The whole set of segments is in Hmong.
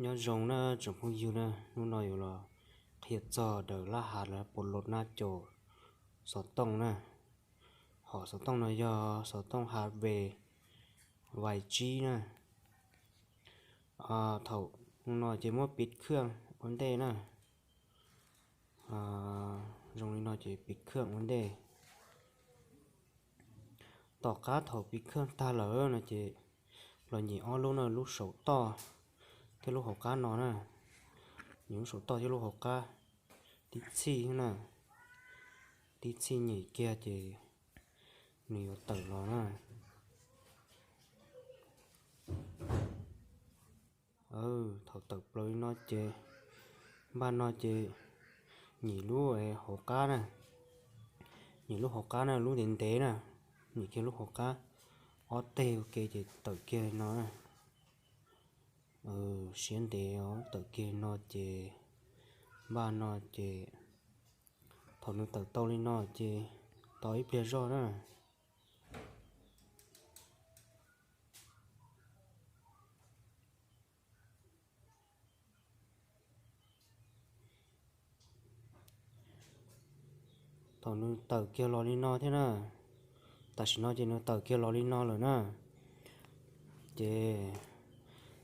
Nyob zoo na tsoom phooj ywg na, hnub no yuav los qhia txog daws lab hav lawv puas los nab caum xov tooj na. Hom xov tooj no yog xov tooj Huawei Vaiv tsib na. Thaum no ces muab piv khaj ua ntej na. Zoo li no ces piv khaj ua ntej. Tom qab thaum piv khaj tag lawm no ces los nyem ob lub na, lub saum toj thiab lub hauv qab no na. Nyem lub saum toj thiab lub hauv qab tib txhij na. Tib txhij nyem kiag ces nws yuav tawm los na. Thaum tawm plaws li no ces, npaj no ces nyem lub hauv qab na. Nyem lub hauv qab na, lub ntev ntev na. Nyem kiag lub hauv qab ob teg ua ke ces tawm kiag li no na. Siab ntev os, tawm kiag li no ces, npaj no ces, thaum nws tawm tau li no ces tos ib pliag zog na. Thaum nws tawm kiag los li no thiab na, tam sim no ces nws tawm kiag los li no lawm na. Ces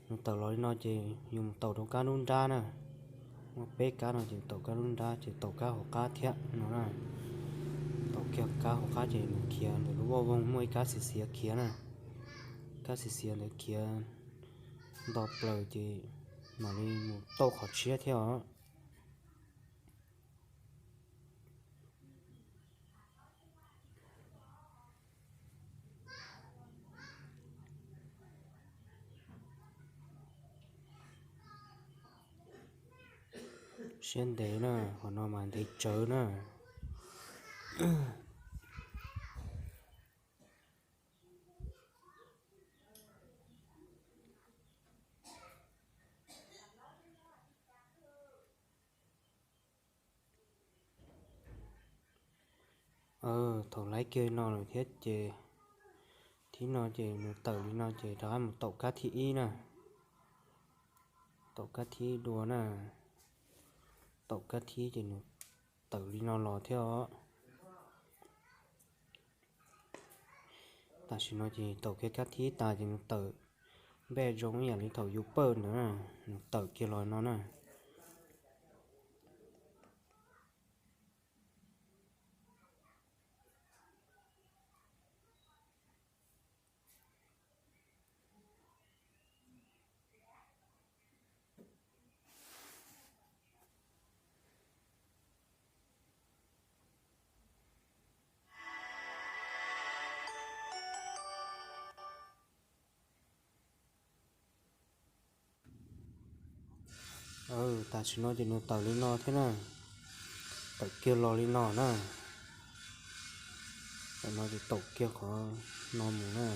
nws tawm los li no ces yus mus taus rau kab nruab nrab na. Muaj peb kab no ces taus kab nruab nrab ces taus kab hauv qab thiab no na. Taus kiag kab hauv qab ces nws khiav ntawm lub voj voog, muaj ib kab xiav xiav khiav na. Kab xiav xiav ntawd khiav nto plaws ces mam li mus tauj qhov tshiab thiab os. Siab ntev na, qhov no mas ntev tsawv na. Thaum laib kiag no lawm thiab ces, thib no ces nws tawm li no ces rov qab mus taus kab thib ib na. Taus kab thib ib dua na. Taus kab thib ces nws tawm li no los thiab os. Tam sim no ces taus kiag kab thib tas ces nws tawm npej zoo ib yam li thaum yus pawj ntawd na, nws tawm kiag los no na. Tam sim no ces nws tawm li no thiab na. Tawm kiag los li no na. Tam no ces taus kiag qhov no mus na.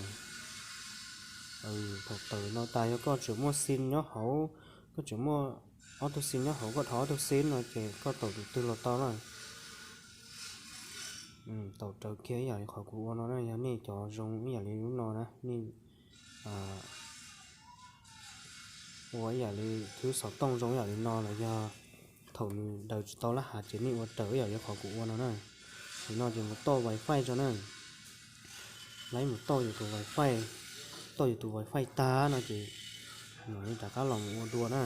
Thaum tawm no tas yog koj tseem muaj xim nyob hauv, koj tseem muaj ob tug xim nyob hauv, koj dhos ob tug xim no ces koj taus tus twg los tau na. Taus raws kiag ib yam li qhov kuv ua no na, yog nej cov zoo ib yam li lub no na, nej ua ib yam li thwb xov tooj zoo ib yam li no los yog thaum nws daws tsis tau lab hav ces nej ua raws ib yam li qhov kuv ua no na. Nim no ces mus tauj wifi tso na. Laib mus tauj yus tus wifi, tauj yus tus wifi tag no ces mam li rov qab los mus ua dua na.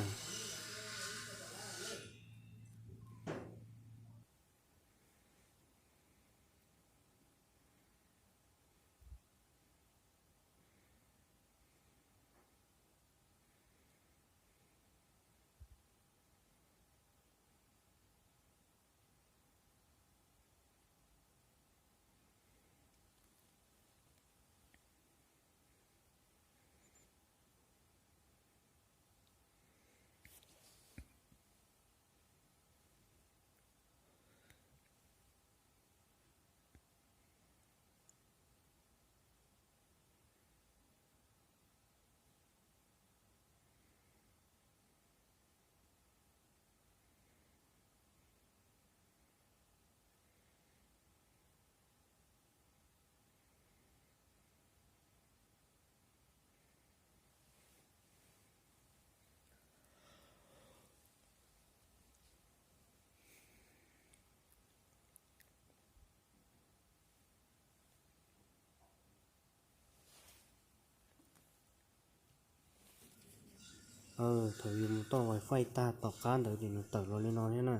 Thaum yus mus toj wifi tag tom qab ntawd ces nws tawm los li no thiab na.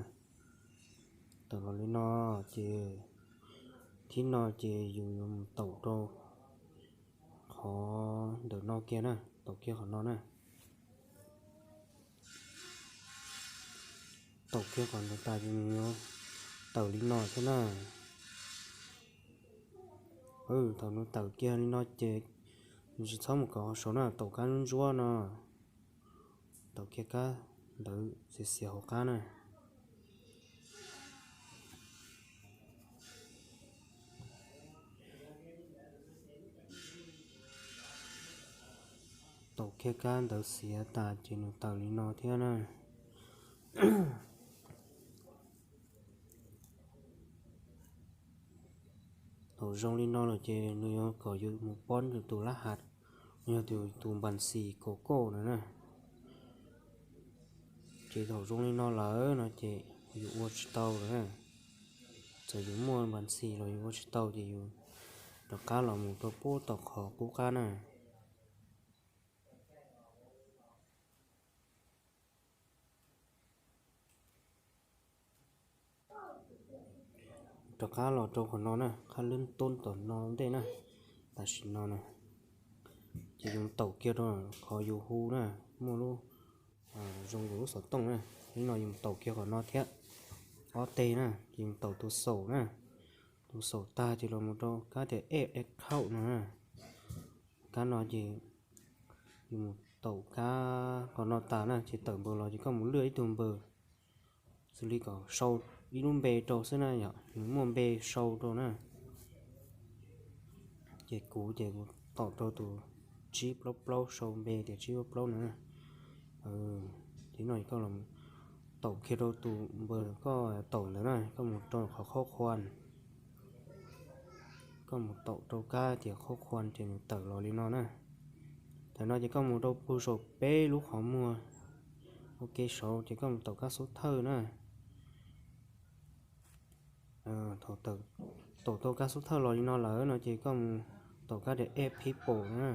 Tawm los li no ces thib no ces yus yuav mus taum rau qhov ntawm no kiag na, taum kiag qhov no na. Taum kiag qhov ntawd tas ces nws yuav tawm li no thiab na. Thaum nws tawm kiag li no ces nws tsis txhob mus kov qhov saud na, taum kab ntsuab ntsuab no. Taum kiag kab ntawd xiav xiav hauv qab na. Taum kiag kab ntawd xiav tas ces nws tawm li no thiab na. Thaum zoo li no lawm ces nws yuav kom yus mus pob tus lab has, yog tus npas xis kaum kauj na na. Ces thaum zoo li no lawm no ces yus ua tsis tau lawm na. Txawm yus muaj npas xis los yus ua tsis tau ces yus rov qab los mus rau pub tom qhov qub qab na. Rov qab los rau qhov no na, qhab lwb tub tom no ntej na, tam sim no na. Ces yus taum kiag rau qhov yus hu na, muaj lub zoo yus lub xov tooj na. Ib no yus taum kiag qhov no thiab, ob teg na, ces yus taum tus xaum na. Tus xaum tag ces los mus rau kab tias add account no na. Kab no ces yus mus taum kab qhov no tas na ces tawm npaws los ces koj mus lwaj ib tug npaws xws li kom sau ib lub npe rau xwb na, yog nws muaj npe sau rau na. Ces kuv ces kuv taum rau tus tsib plaub plaub, sau npe tias tsib plaub plaub na. Ces no koj taum kiag rau tus npaws koj taum ntawd na, koj mus rau qhov qhaub qhuas, koj mus taum rau kab tias qhaub qhuas ces nws tawm los li no na. Thaum no ces koj mus rau pug saum peb lub qhov muag ua ke saud ces koj mus taum kab xub thawj na. Thaum taum tau kab xub thawj los li no lawm no ces koj mus taum kab tias add people na.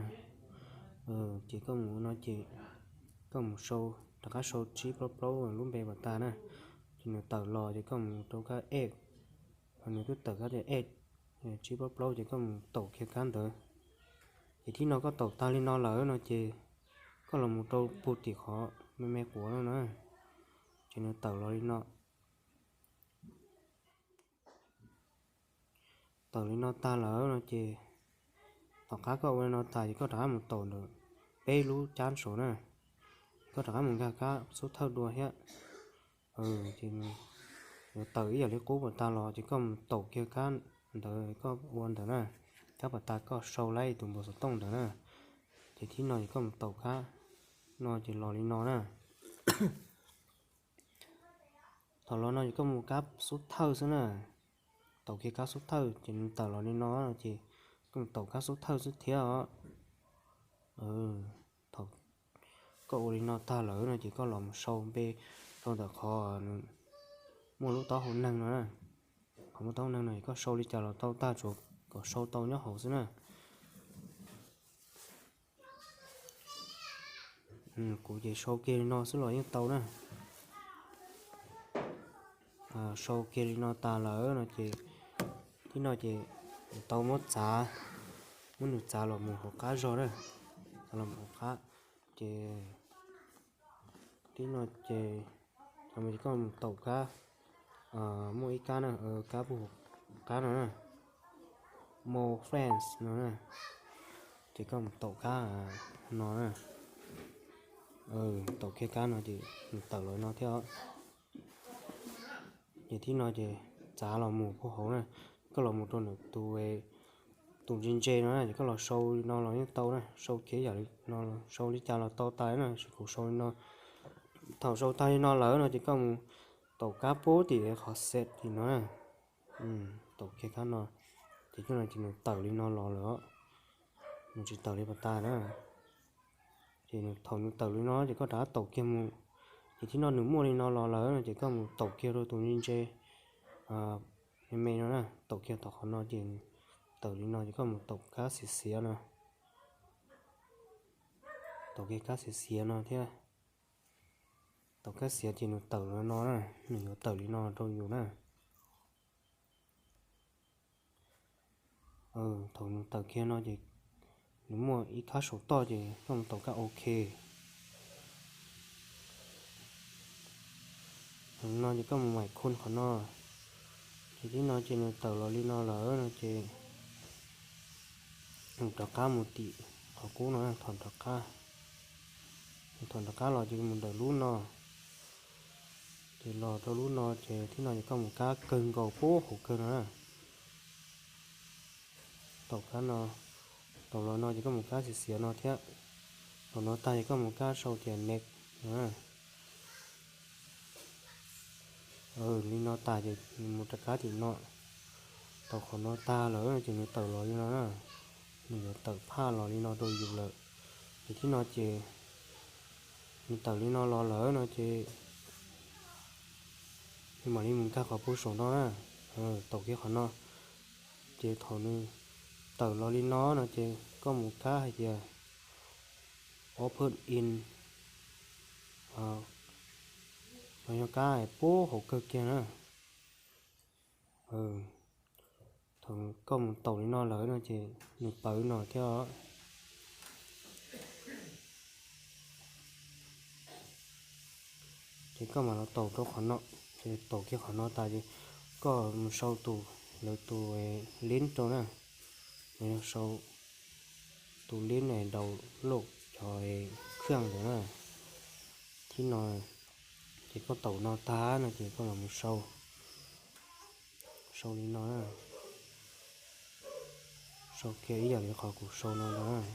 Ces koj mus no ces koj mus sau, rov qab sau tsib plaub plaub lub npe pas tas na. Ces nws tawm los ces koj mus rau kab add, nws twb tawm kab tias add tsib plaub plaub ces koj mus taum kiag kab ntawd. Ces thib no koj taum tag li no lawm no ces koj los mus rau pug tim qhov me me quav no na, ces nws tawm los li no. Tawm li no tag lawm no ces tom qab koj ua li no tas ces koj rov qab mus taum ntawm peb lub cab saud na. Koj rov qab mus nkag kab xub thawj dua thiab. Ces yuav tawm ib yam li qub pas tas los ces koj mus taum kiag kab ntawd koj ua ntawd na, kab pas tas koj sau laib tus npawb xov tooj ntawd na. Ces thib no ces koj mus taum kab no ces los li no na. Thaum los no ces koj mus kab xub thawj xwb na. Taum kiag kab xub thawj ces nws tawm los li no ces koj mus taum kab xub thawj xwb thiab os. Thaum koj ua li no tag lawm no ces koj los mus sau npe rau ntawm qhov muaj lub taub hau neeg no na. Qhov muaj taub hau neeg no es koj sau li cas los tau tag, tsuas kom sau tau nyob hauv xwb na. Kuv ces sau kiag li no xwb los yeej tau na. Sau kiag li no tas lawm no ces thib no ces tau muab txav, muab nws txav los mus hauv qab zog na, txav los mus hauv qab. Ces thib no ces, ces koj mus taum kab, muaj ib kab na, kab puag hauv qab no na, more friends no na. Ces koj mus taum kab no na, taum kiag kab no ces nws tawm los no thiab. Ces thib no ces txav los mus puag hauv na, koj los mus rau ntawm tus, tus ntse ntse no na, ces koj los sau li no los yeej tau na, sau kiag yam li no, sau li cas los tau tas na, tab sis kuv sau li no. Thaum sau tag li no lawm no ces koj mus taum kab puag tim qhov set li no na, taum kiag kab no, ces coj no ces nws tawm li no los lawm, nws tsis tawm li pas tas na. Ces thaum nws tawm li no ces koj rov qab taum kiag mus, ces thib no nws muaj li no los lawm no ces koj mus taum kiag rau tus ntse ntse me me no na, taum kiag tom qhov no ces tawm li no ces koj mus taum kab xiav xiav no, taum kiag kab xiav xiav no thiab. Thaum kab xiav ces nws tawm li no na, nws yuav tawm li no rau yus na. Thaum nws tawm kiag no ces nws muaj ib khab saum toj ces koj mus taus kab OK. Thaum no ces koj mus maim khun qhov no, ces tib no ces nws tawm los li no lawm no ces mus rov qab mus tim qhov qub no, thom rov qab. Thom rov qab los ces mus ntawm lub no, ces los rau lub no ces tib no ces koj mus kab kawg nkaus puag hauv kawg no na. Taum kab no, taum los no ces koj mus kab xiav xiav no thiab. Taum no tag ces koj mus kab sau tias next no. Li no tas ces mus rov qab tim no. Thaum qhov no tag lawm ces nws tawm los li no na, nws yuav tawm phaj los li no rau yus lawm. Ces tib no ces nws tawm li no los lawm no ces nws mam li mus nkag qhov puag saum no na, taum kiag qhov no. Ces thaum nws tawm los li no no ces koj mus kab hais tias open in, los yog kab puag hauv kawg kiag na. Thaum koj mus taum li no lawm no ces nws pawv no thiab os. Ces koj mam los taum rau qhov no, ces taum kiag qhov no tas ces koj mus sau tus, lawv tus lib rau na, los yog sau tus lib daus loj cov khaj ntawd na. Thib no, ces koj taum no tag no ces koj mam mus sau, sau li no na. Sau kiag ib yam li qhov kuv sau no ntag.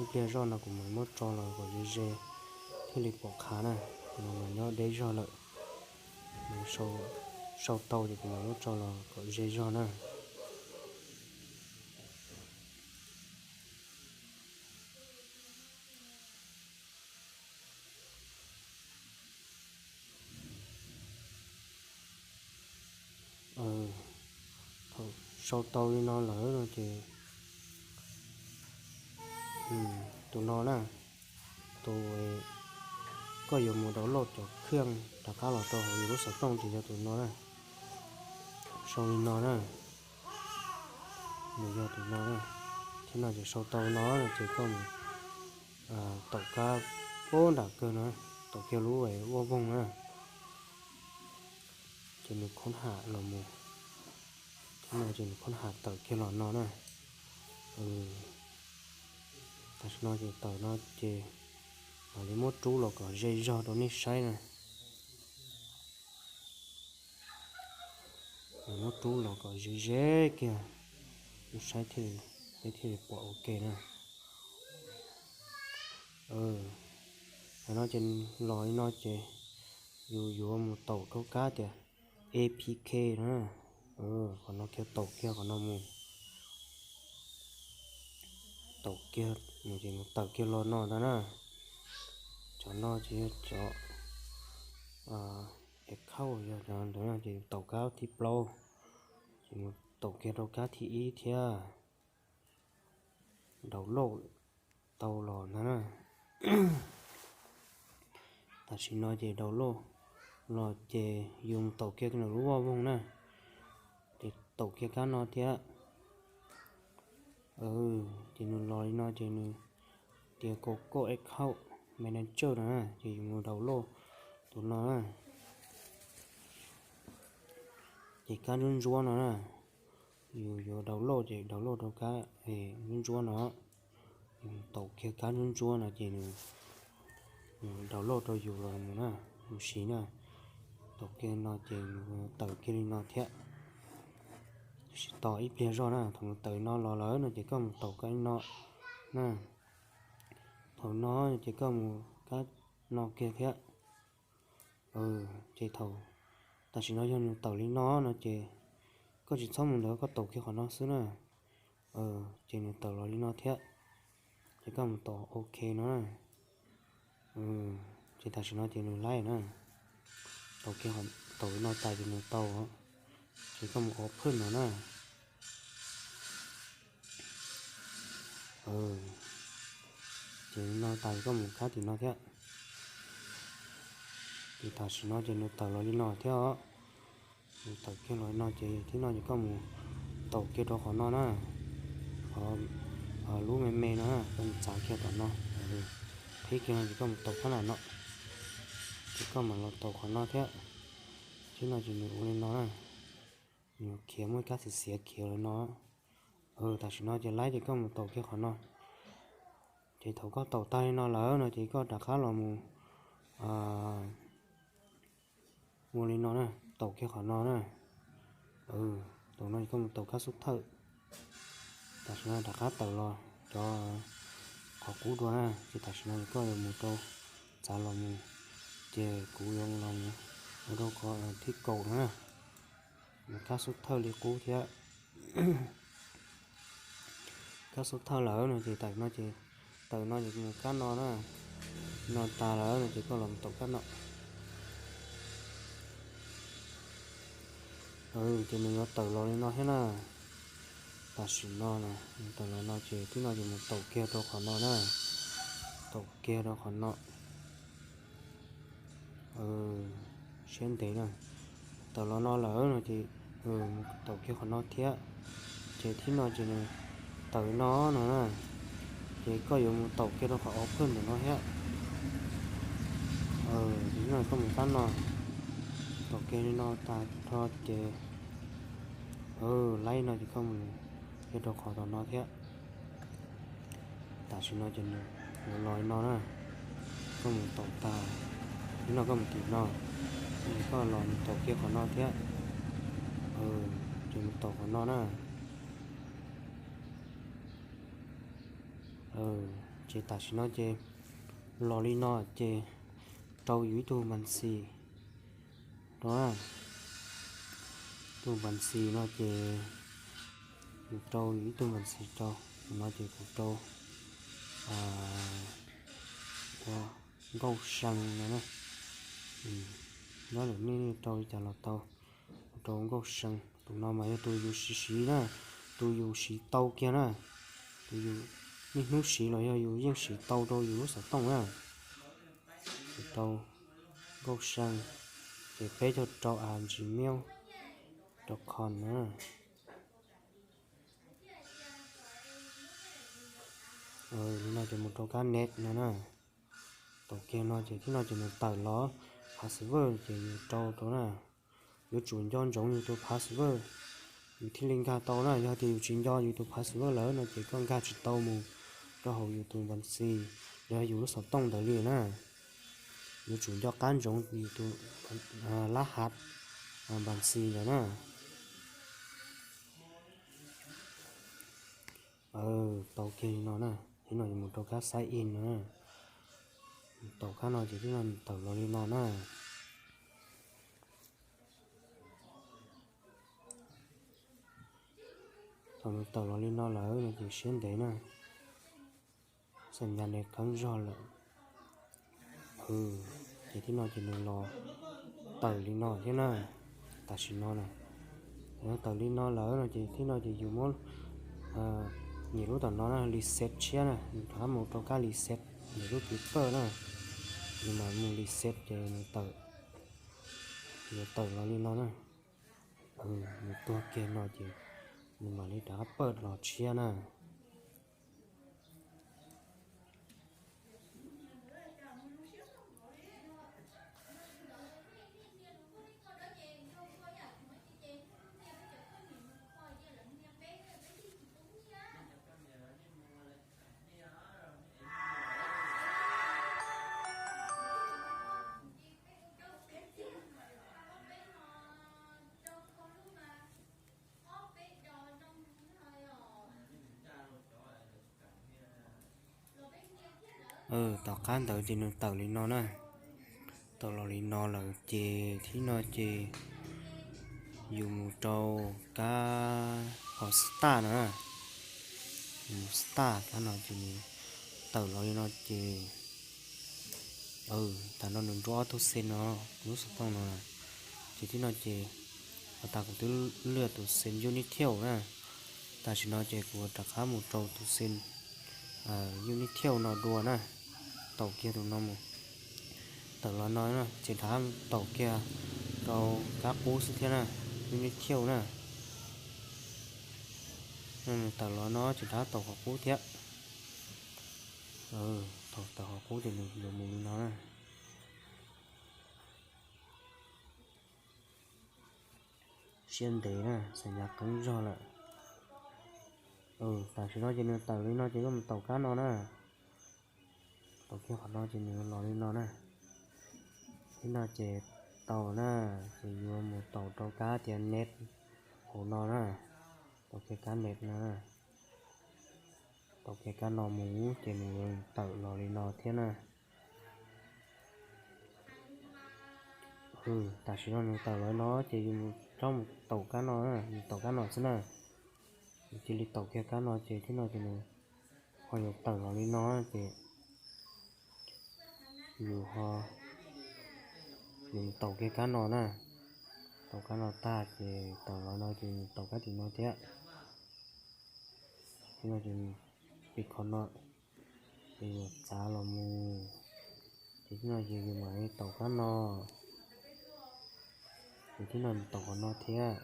Ib pliag zoj no kuv mam muab tso los kom ze ze thiaj li pom qha na. Kuv no mas nyob deb zog lawm, sau tau ces kuv mam muab tso los kom ze zog na. Thaum sau tau li no lawm no ces tus no na, tus koj yuav mus download cov khaj rov qab los rau hauv yus lub xov tooj ces yog tus no na. Sau li no na, nws yog tus no na. Thib no ces sau tau no ces koj mus taum kab puag nram kawg no, taum kiag lub vaj voog na, ces nws khoob ham los mus. Thib no ces nws khoob ham tawm kiag los no na. Tam sim no ces tawm no ces mam li muab rub los kom ze zog rau nej saib na. Muab rub los kom ze ze kiag, nej saib thiaj li, peb thiaj li pom ua ke na. Qhov no ces los li no ces yus yuav mus taum rau kab tias A P K na. Qhov no kiag taum kiag qhov no mus, taum kiag mus ces mus tawm kiag los no ntag na. Cov no ces yog cov account, yog cov ntawd ces taum kab thib plaub, ces mus taum kiag rau kab thib ib thiab. Download tau los ntag na. Tam sim no ces download los ces yus mus taum kiag nws lub vaj voog na, ces taum kiag kab no thiab. Ces nws los li no ces nws tias Google Account Manager no na, ces yus mus download tus no na. Ces kab ntsuab ntsuab no na, yus yuav download ces download rau kab ntsuab ntsuab no. Yus taum kiag kab ntsuab ntsuab no ces nws download rau yus los mus na, mus siv na. Taum kiag no ces nws tawm kiag li no thiab. Tab sis tos ib pliag zog na, thaum nws tawm no los lawm no ces koj mus taum kab no na. Thaum no ces koj mus kab no kiag thiab. Ces thaum, tam sim no yog nws tawm li no no ces koj tsis txhob mus ntawd, koj taum kiag qhov no xwb na. Ces nws tawm los li no thiab, ces koj mus taum OK no na. Ces tam sim no ces nws laib na, taum kiag, taum li no tas ces nws tau, ces koj mus open no na. Ces li no tas koj mus kab tim no thiab. Ces tam sim no ces nws tawm los li no thiab os. Nws tawm kiag los li no ces thib no ces koj mus taus kiag rau qhov no na. Qhov lub me me no na, koj mus txav kiag tom no. Qhib kiag no ces koj mus taus phab nram no. Ces koj mam los taus qhov no thiab. Thib no ces nws ua li no na. Nws khiav muaj ib kab xiav xiav khiav li no. Tam sim no ces laib ces koj mus taus kiag qhov no. Ces thaum koj taus tag li no lawm no ces koj rov qab los mus ua li no na, taus kiag qhov no na. Taus no ces koj mus taus kab xub thawj. Tam sim no rov qab tawm los cov qhov qub dua na, ces tam sim no ces koj yuav mus rau, txav los mus, ces kuv yuav los mus ua rau qhov thib kaum no na. Mus kab xub thawj li qub thiab. Kab xub thawj lawm no ces tawm no ces, tawm no ces mus kab no na. No tas lawm no ces koj los mus taus kab no. Ces nws yuav tawm los li no thiab na. Tam sim no na, nws tawm los no ces tib no ces mus taus kiag rau qhov no na. Taus kiag rau qhov no. Siab ntev na. Tawm los no lawm no ces mus taus kiag qhov no thiab. Ces thib no ces nws tawm no no na. Ces koj yuav mus taus kiag rau qhov ob phwj ntawm no thiab. Ces no koj mus kab no, taus kiag li no tas nrho ces laib no ces koj mus kiag rau qhov tom no thiab. Tam sim no ces nws yuav los li no na. Koj mus taus tas, thib no koj mus tim no, koj los mus taus kiag qhov no thiab. Ces mus taus qhov no na. Ces tam sim no ces los li no ces rau yus ib tug npas xis rau na. Tug npas xis no ces yus rau yus ib tug npas xis rau. Tus no ces kuv rau ua Nkauj See no na. Nyob lawm nej rau li cas los tau, kuv rau Nkauj See. Tus no mas yog tus yus siv siv na, tus yus siv tau kiag na, tus yus niaj hnub siv los yog yus yeej siv tau rau yus lub xov tooj na. Kuv rau Nkauj See, ces peb caug rau a Gmail dot com na. Li no ces mus rau kab next no na. Taus kiag no ces thib no ces nws tawm los password ces yus rau rau na. Yuav tsum nco ntsoov yus tus password. Yus thiaj li nkag tau na. Yog tias yus tsis nco yus tus password lawm no ces koj nkag tsis tau mus rau hauv yus tus npas xis los yog yus lub xov tooj ntawd li na. Yuav tsum nco qab ntsoov yus tus lab hav npas xis ntawd na. Taus kiag li no na, thib no yus mus rau kab sign in no na. Taus kab no ces thib no nws tawm los li no na. Thaum nws tawm los li no lawm no ces siab ntev na, xam nyas nws qeeb zog lawm. Ces thib no ces nws los tawm li no thiab na. Tam sim no na, nws tawm li no lawm no ces thib no ces yus muab nyem lub tom no na, reset tshiab na, nws rov qab mus rau kab reset, nyem lub piv pawj na, nws mam mus reset ces nws tawm, yuav tawm los li no na. Nws tuag kiag no ces nws mam li rov qab pawj los tshiab na. Tom qab ntawd ces nws tawm li no na. Tawm los li no lawm ces thib no ces yus mus rau kab qhov start na. Mus start kab no ces nws tawm los li no ces, tam no nws nruab ob tug xees no, lub xov tooj no na. Ces thib no ces, ua tas kuv twb lwaj tus xees Unity na. Tam sim no ces kuv rov qab mus rau tus xees Unity no dua na. Taus kiag tus no mus. Tawm los no ces rov taus kiag rau kab qub xwb thiab na, lub neb thiauj na. Tawm los no ces rov taus qhov qub thiab. Thaum tawm qhov qub ces nws yuav mus li no na. Siab ntev na, xav nyav qeeb zog lawm. Tam sim no ces nws tawm li no ces koj mus taus kab no na. Taus kiag qhov no ces nws los li no na. Thib no ces tau na, ces yuav mus taus rau kab tias net hauv no na. Taus kiag kab net no na. Taus kiag kab no mus ces nws yuav tawm los li no thiab na. Tam sim no nws tawm los no ces yus mus tsob mus taus kab no, mus taus kab no xwb na. Yus cia li taus kiag kab no ces thib no ces nws ho yuav tawm los li no ces yus ho, yus mus taus kiag kab no na. Taus kab no tag ces tawm los no ces mus taus kab tim no thiab. Thib no ces pib qhov no, ces yus txav los mus, ces thib no ces yus mam li taus kab no, ces thib no mus taus qhov no thiab.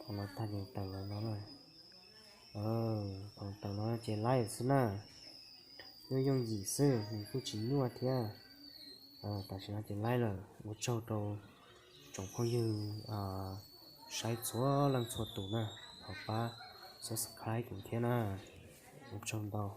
Thaum no tag ces tawm los no na. Thaum tawm los no ces laib xwb na. Yooj yooj yim xwb, nws kuj tsis nyuaj thiab. Tam sim no ces laib lawm. Ua tsaug rau tsoom phooj ywg saib txhua leej txhua tus na, thov pab subscribe kuv thiab na. Ua tsaug ntau.